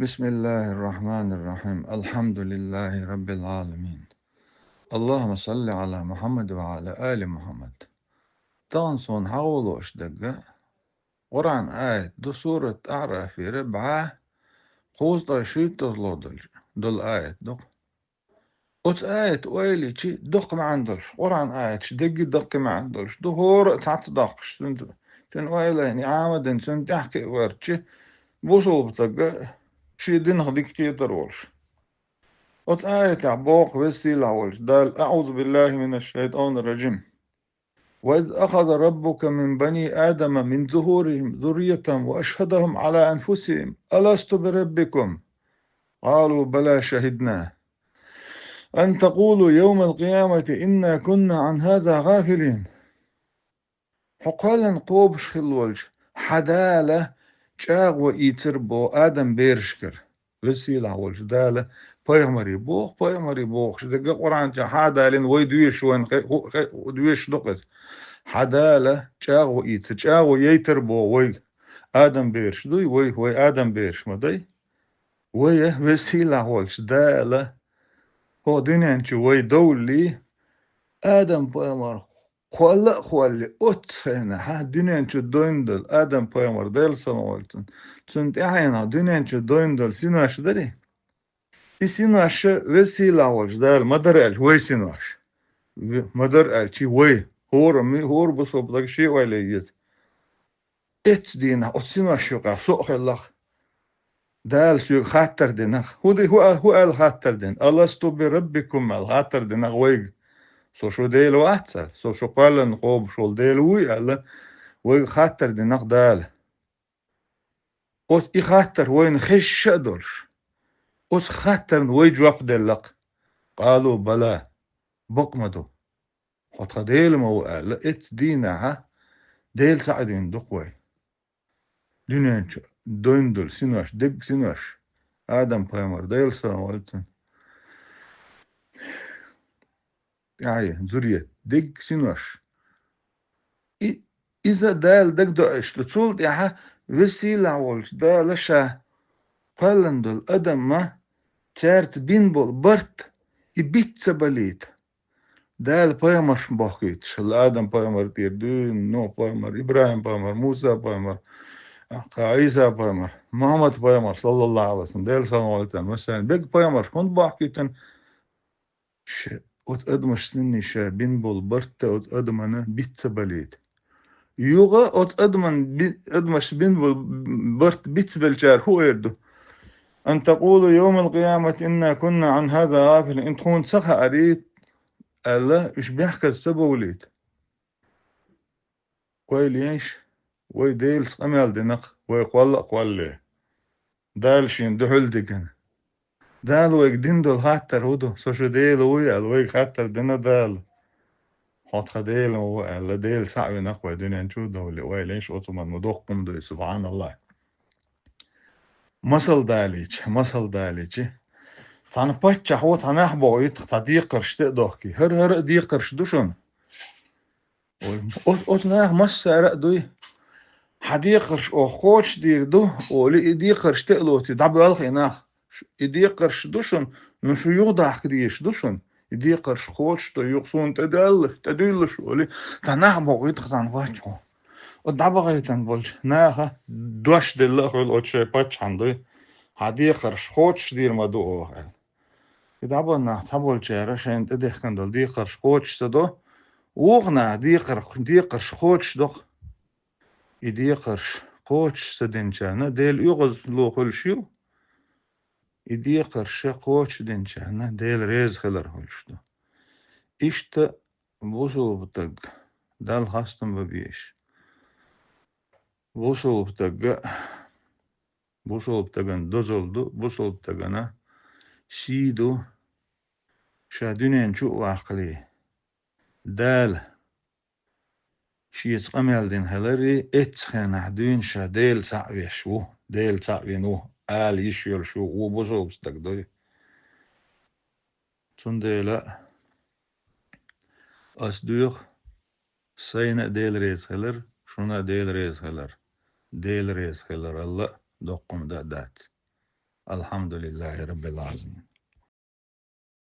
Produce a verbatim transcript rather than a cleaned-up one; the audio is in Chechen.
بسم الله الرحمن الرحيم. الحمد لله رب العالمين. اللهم صل على محمد وعلى آل محمد. Тахана суна хьагӀолош дагга Къуръан аят ду, сурат АӀрафера бӀаь кхузткъе шийттазло долчу, долу аят ду. Оцу аят ойличи доккха маьӀна долуш, Къуръан аяташ дегги даккхи маьӀна долуш ду, хӀора а цхьацца доккхуш, цуьнан, цуьнан ойлайна, Ӏамадина цуьнан тӀаьхьа кхиа варчи, бусулба стага шен динах дика кхетар волуш. Оцу аятехь боху Веза-Сийлахь волчу Дала: أعوذ بالله من الشيطان الرجيم. وإذ أخذ ربك من بني آدم من ظهورهم ذريتهم وأشهدهم على أنفسهم ألست بربكم؟ قالوا بلى شهدنا أن تقولوا يوم القيامة إنا كنا عن هذا غافلين. Хьо кхоьллина кхобуш хилла волчу хьан Дала чӀагӀо ийцира боху Адам берашкара. Веза-Сийлахь волчу Дала пайхамарий боху, пайхамарий бохуш дерг а Къуръан чохь хьан а далийна, вай доьшуш вайна хе-, ху-, хе-, доьшуш ду-кх иза. Хьан Дала чӀагӀо ийцира, чӀагӀо яйтира боху вайга. Адам бераш дуй вай, вай Адам бераш ма дай. Вай а Веза-Сийлахь волчу Дала хӀокху дуьнен чу вай довллий, Адам-пайхамар кхолла а кхоллий, оццу хенахь дуьнен чу дойна долу Адам-пайхамар, Делан салам хуьлда цунна, цунна тӀаьхьенах дуьнен чу дойна долу синош дарий? И синош Веза-Сийлахь волчу Дала ма дара аьлча, вай синош. Ве-, ма дара аьлча, вай. ХӀора ми-, хӀора бусулба стага шен ойла еза. Эццу дийнахь оцу синош юкъахь со а хилла-кх. Дала соьга хаттар дина-кх. ХӀун ди-, хӀу а-, хӀу аьлла хаттар дина? ألست بربكم аьлла хаттар дина-кх вайга. Со шун Дела вац аьлла, со шун кхоьллина кхобуш волу Дела вуй аьлла, вайга хаттар дина-кх Дала. Оцу и хаттар вайна хезаш а долуш, оцу хаттарна вай жоп делла-кх. قالوا بلى, бакъ ма ду. Хьо тхан Дела ма ву аьлла, эццу дийнахь Дела схьа а вина ду-кх вай. Дуьнен чу дойна долу синош, дегга синош, Адам-пайхамар, Делан салам хуьлда цунна, тӀаьхье, зуррет, дегга синош. И, иза Дала дагадоуьйтуш ду. Цул тӀаьхьа Веза-Сийлахь волчу Дала ша кхоьллина долу адамна цаьрца бина болу барт и биц ца балийта. Дала пайхамарш бохкуьйтуш хилла, Адам-пайхамар тӀера дуьйна, Нухь-пайхамар, ИбрахӀим-пайхамар, Муса-пайхамар, кхин Ӏийса-пайхамар, Мухьаммад-пайхамар, саллаллаху Ӏалайхи ва саллам, Делан салам хуьлда цунна, массарна, берриг пайхамарш хӀунда бохкуьйтина? Ш-, оцу адамашна санна ша бина болу барт оцу адамна биц ца балийта. Юха оцу адаман би-, адамашна бина болу барт биц беллачара хӀун эр ду? أن تقولوا يوم القيامة إنا كنا عن هذا غافلين. Ин тхуна ца хаьарий, аьлла, уьш бехказа ца бовлийта. Ойла еш, вай Делаца къамел дина-кх, вай кхолла а кхоллале. Дала шена дуьхьал дигина. Дала вайга дина долу хаттар хӀун ду? Со шун Дела вуй аьлла, вайга хаттар дина Дала. Хьо тхан Дела ма ву аьлла, Дела схьа а вина-кх вай дуьнен чу а довлий, ойла еш, оцу хӀуманна ма доккха хӀума ду и, субхьаналлахӀ. Масал далийча, масал далийча. Цхьана паччахь ву, цхьа нах бохуьйту-кх, цхьа декхарш тӀе а дохкий. ХӀара-хӀара а декхарш ду шуна. Ой, оцу, оцу наха массара а дуй. Хьан декхарш оха кхочушдийр ду, олий, и декхарш тӀе а лоций, дӀабоьлху и нах. Ш-, и декхарш ду шуна, ну шу юхадахка дезаш ду шуна. И декхарш кхочушдой юха суна тӀедоьллуш, тӀедуьйлуш, олий, цхьа нах бохуьйту-кх цхьана паччахьо. Оцу дӀабахийтина болчу наха дош делла а хуьлу оцу шайн паччахьна дуй. Хьан декхарш кхочушдийр ма ду оха, аьлла. И дӀабаха нах цхьаболчара шайна тӀедехкина долу декхарш кхочуш ца до, вукху наха декхар-, декхарш кхочуш до-кх. И декхарш кхочуш ца динчарна Дела оьгӀазло хуьлуш ю, и декхарш кхочуш динчарна Дела реза хилар хуьлуш ду. Иштта бусулба стаг, Далла хастам бан безаш, бусулба стага, бусулба стагана дозалла ду, бусулба стагана сий ду, ша дуьнен чу а ваккхале, Дала шеца къамел дина хилар, эццу хенахь дуьйна ша Дела схьа а веш ву, Дела схьа а вина ву, ала йиш йолуш ву, ву бусулба стаг дуй. Цундела ас доьху, сайна а Дела реза хилар, шуна а Дела реза хилар. Дела реза хиларал а доккха хӀума дан а дац. الحمد لله رب العالمين.